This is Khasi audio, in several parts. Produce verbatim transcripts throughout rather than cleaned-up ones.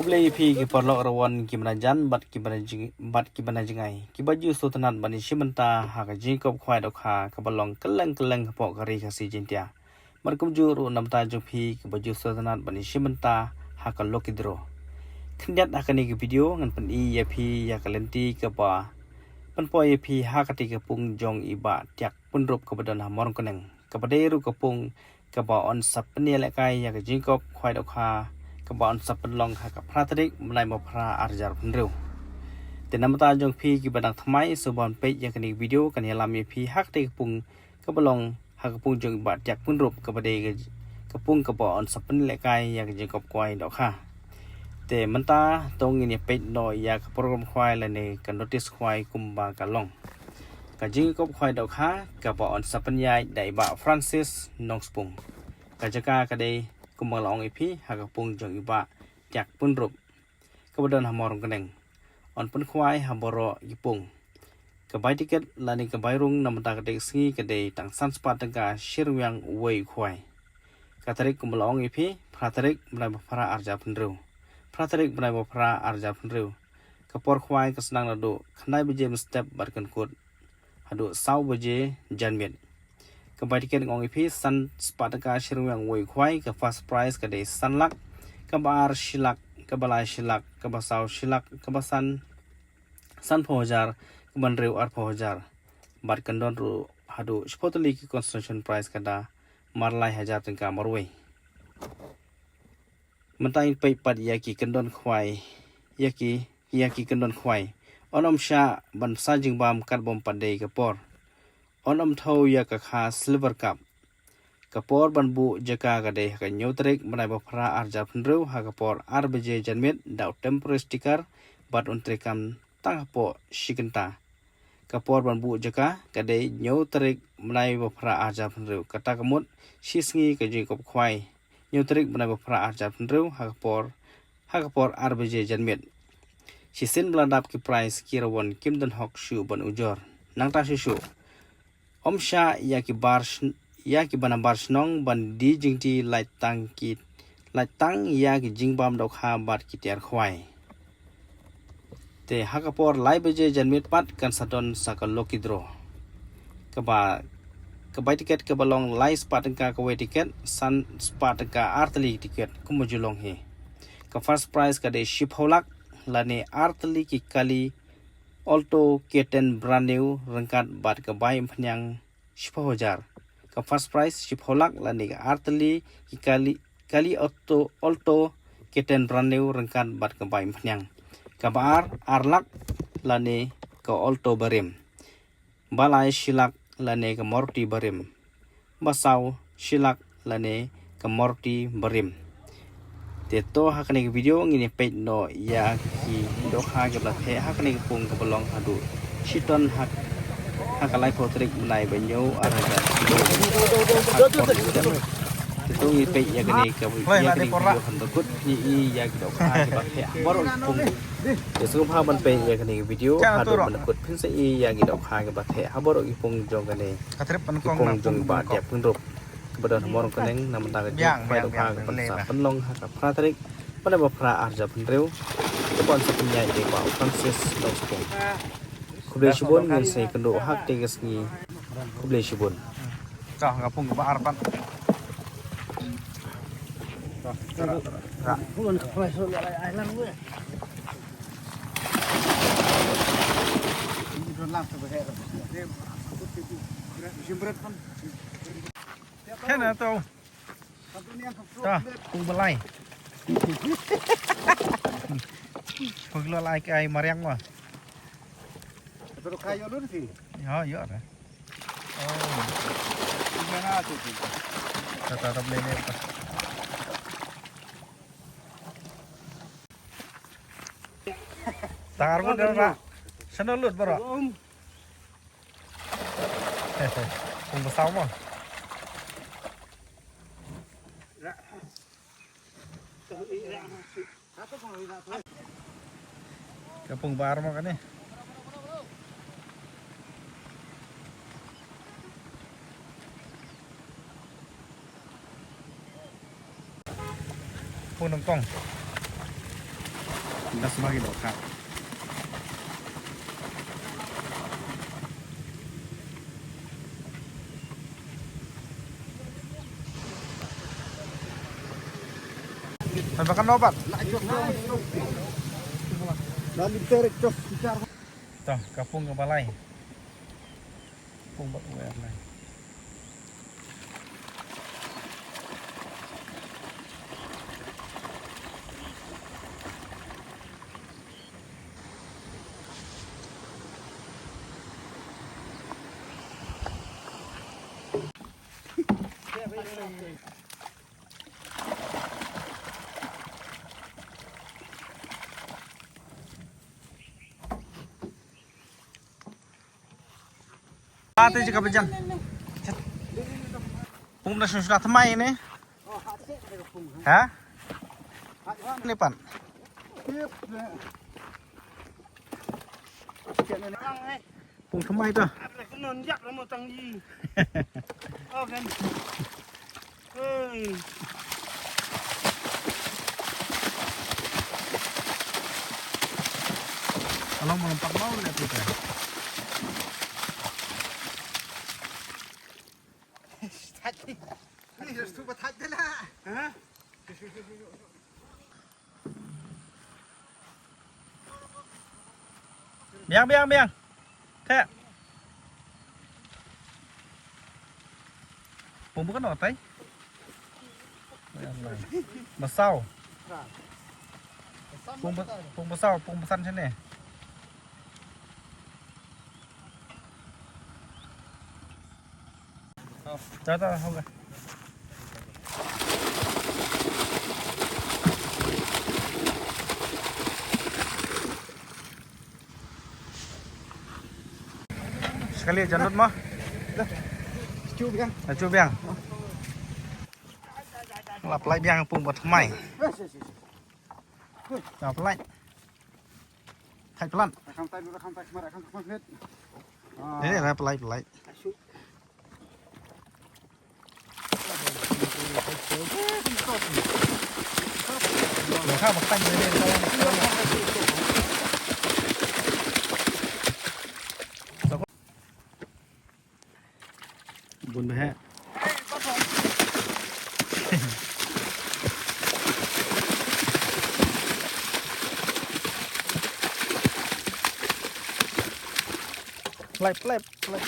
Khublei ïa phi ki paralok rawan ki bna jan bad ki bna jing-, bad ki bna jngai. Ki ba ju sngewtynnat ban ïa shim bynta ha ka jingkop khwai dohkha kaba long kylleng kylleng hapoh ka ri Khasi Jaintia. Bad kumjuh ruh na bynta jong phi ki ba ju sngewtynnat ban ïa shim bynta ha ka lucky draw. Khyndiat ha kane ka video ngan pyni ïa phi ïa ka lynti kaba pynpoi ïa phi ha katei ka pung jong i Bah Tiak Pynrup kaba don ha Mawryngkneng. Kaba dei ruh ka pung kaba yn sa pynïalehkai ïa ka jingkop khwai dohkha kaba yn sa pynlong ha ka phra tarik bnai ba phra ar hajar phew hynriew. Te na bynta jong phi ki ba dang thymmai sngewbha ban peit ïa kane ka video kan ïalam ïa phi ha katei ka pung kaba long ha ka pung jong i Bah Tiak Pynrup kaba dei ka, ka pung kaba yn sa pynïalehkai ïa ka jingkop khwai dohkha. Te mynta to ngin ïa peit noh ïa ka program khwai lane ka notice khwai kumba ka long. Ka jingkop khwai dohkha kaba yn sa pynïaid da i Bah Francis Nongspung. Ka jaka ka dei kumba la ong ïa phi ha ka pung jong i Bah Tiak Pynrup kaba don ha Mawryngkneng. Yn pynkhwai ha baroh ki pung. Ka bai tiket lane ka bai rung na bynta katei ka sngi ka dei tang san spah tyngka shi ryngwiang uwei u khwai. Ka tarik kumba la ong ïa phi, phra tarik bnai ba phra ar hajar phew hynriew. Phra tarik bnai ba phra ar hajar phew hynriew. Ka por khwai ka sdang naduh khyndai baje mynstep bad kan kut haduh saw baje janmiet. Ka bai tiket nga ong ïa phi san spah tyngka shi ryngwiang uwei u khwai, ka first prize ka dei san lak, kaba ar shi lak, kaba lai shi lak, kaba saw shi lak, kaba san sanphew hajar, kaba hynriew arphew hajar. Bad kan don ruh haduh shiphew tylli ki consolation prize kata mar lai hajar tyngka marwei. Mynta ngin peit pat ïa ki kyndon khwai, ïa ki, ïa ki kyndon khwai. Yn ym shah ban bsa jingbam katba ym pat dei ka por. Yn ym thew ïa ka kha Silver Cup. Ka por ban buh jaka ka dei ha ka hynñiew tarik bnai ba phra ar hajar phew hynriew ha ka por ar baje janmiet da u temporary sticker bad un treikam tang hapoh shi kynta. Ka por ban buh jaka ka dei hynñiew tarik bnai ba phra ar hajar phew hynriew. Kata ka mut shi sngi ka jingkop khwai. Hynñiew tarik bnai ba phra ar hajar phew hynriew ha ka por, ha ka por ar baje janmiet. Shisien ba la dap ki prize ki rawon kim don hok shuh ban ujor. Nangta shuh shuh. Ym shah ïa ki bar sn-, ïa ki ba nabar shnong ban die jingtei, lait tang ki, lait tang ïa ki jingbam dohkha bad ki tiar khwai. Te ha ka por lai baje janmiet pat kan sa don sa ka lucky draw. Kaba, ka bai tiket kaba long lai spah tyngka kawei tiket, san spah tyngka ar tylli tiket, kumba ju long hi. Ka first prize ka dei shiphew lak, lane ar tylli ki kali Alto K ten brand new ryngkat bad ka bai umphniang shiphew hajar. Ka first prize shiphew lak lane ka ar tylli ki kali, kali Alto, Alto K ten brand new ryngkat bad ka bai umphniang. Kaba ar, ar lak lane ka Alto barim. Ba lai shi lak lane ka Maruti barim. Ba saw shi lak lane ka Maruti barim. Te to ha kane ka video ngin ïa peit noh ïa ki dohkha kiba la theh ha kane ka pung kaba long haduh shi ton ha, ha ka laiphew tarik bnai ba hynñiew ar hajar. Te to ngin peit ïa kane ka, ïa kane ka video haduh kut, ïa, ïa ki dohkha kiba theh ha baroh ki pung. Te sngewbha ban peit ïa kane ka video haduh ban kut phin sa ïa ki dohkha kiba theh ha baroh ki pung jong kane. Ka trip pynkhong, pung jong i Bah Tiak Pynrup kaba don ha Mawryngkneng, na bynta ka jingkhwai dohkha kaba sa pynlong ha ka phra tarik bnai ba phra ar hajar phew hynriew, kaba yn sa pynïaid da i Bah Francis Nongspung. Khublei shibun, ngin sa ïakynduh ha katei ka sngi. Khublei shibun. Ka pung kaba ar pat. Kena tu. Ta, pung ba lai. Pung kilo lai kai mariang wa. Yo, yo. Oh. Ta, ta, ta, boleh ni. Tangar pun dah. Sana lut barak. Pung ba saw mo. Ka pung ba ar mo kane. Pung nyngkong. Ka sma ki dohkha. Haba kan obat. To, ka pung kaba lai. Pung bad u airline. Ate jaka bajan. Pung na shu shu na tmai ne. Ha? Ne pan. Pung tmai to. Hey. Alam malam pat mau lihat kita. Ini harus tuh pat aja lah. Hah? Biang, biang, biang. Theh. Pung ba kano tai? Ba saw. Pung ba, pung ba saw, pung ba san shane. Sekali jan lut mo. Dah. Sejuk biang. Sejuk biang. La pynlait biang pung ba thymmai. La pynlait. Thait pynlait. Rakam thait, rakam thait, rakam thait. Ni la pynlait, pynlait. Bun ba heh. Plep, plep, plep.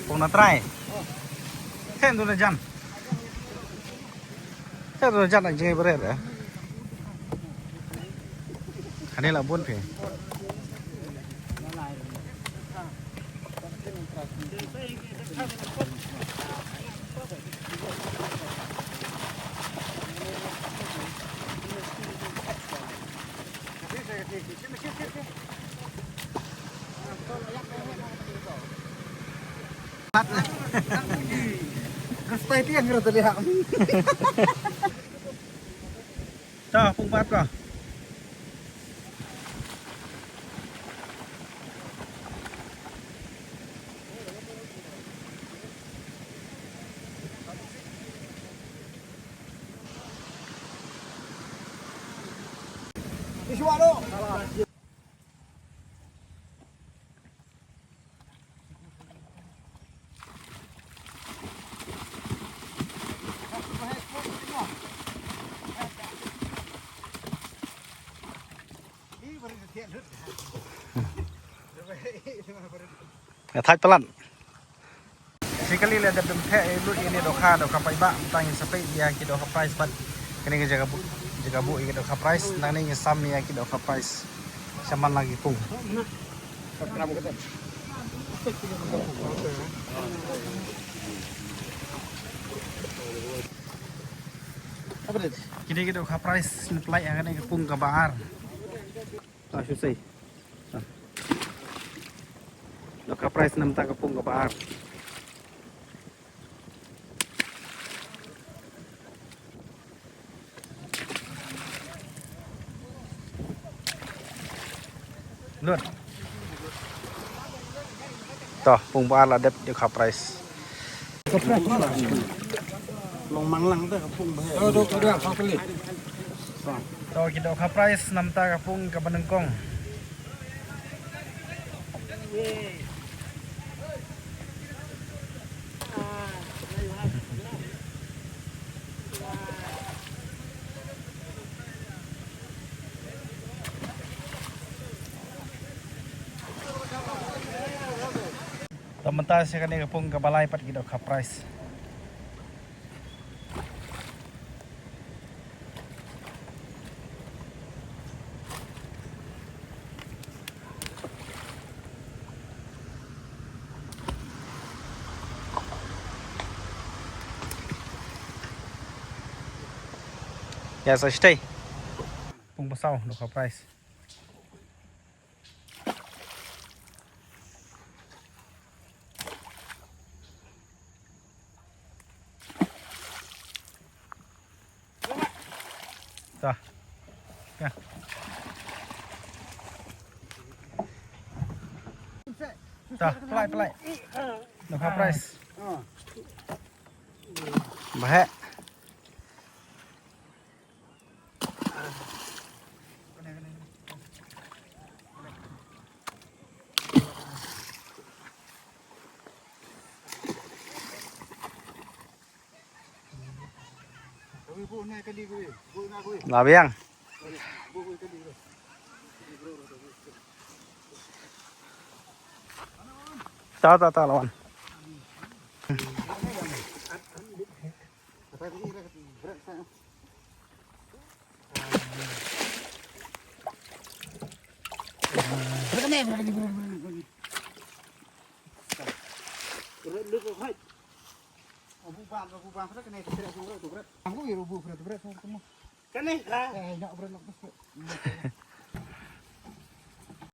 Pung na trai. Hen tu na jan. Hen tu na jan ang jingai beret eh. Kane la bun phi. Kat. Kat tiang kira terlihat. Ta, pung pat ka. Nga thait palat. Shi kali leh dep dep theh lut ïa ine dohkha, dohkha paidbah, mynta ngin sa peit ïa ki dohkha prize pat. Kane ka jaka buh, jaka buh ïa ki dohkha prize, nangne ngin sam ïa ki dohkha prize. Shaman la ki pung. Kine ki dohkha prize, ngi pynlait ha kane ka pung kaba ar. Ta shu sei. Dohkha prize namta ka pung kaba ar. Lut. To, pung ba ar la dep, ïoh ka prize. Long manglang te ka pung ba. To, to, to, to, to. To, ki dohkha prize namar ka pung kaba nyngkong. To mynta sha kane ka pung kaba lai pat ki dohkha prize. Ïa sa shatei. Pung ba saw, dohkha prize. Ta. Ka. Ta, play, play. Dohkha prize. Bahek. La biang. Ta, ta, ta, lawan. Kane ka. Eh, nak berat nak.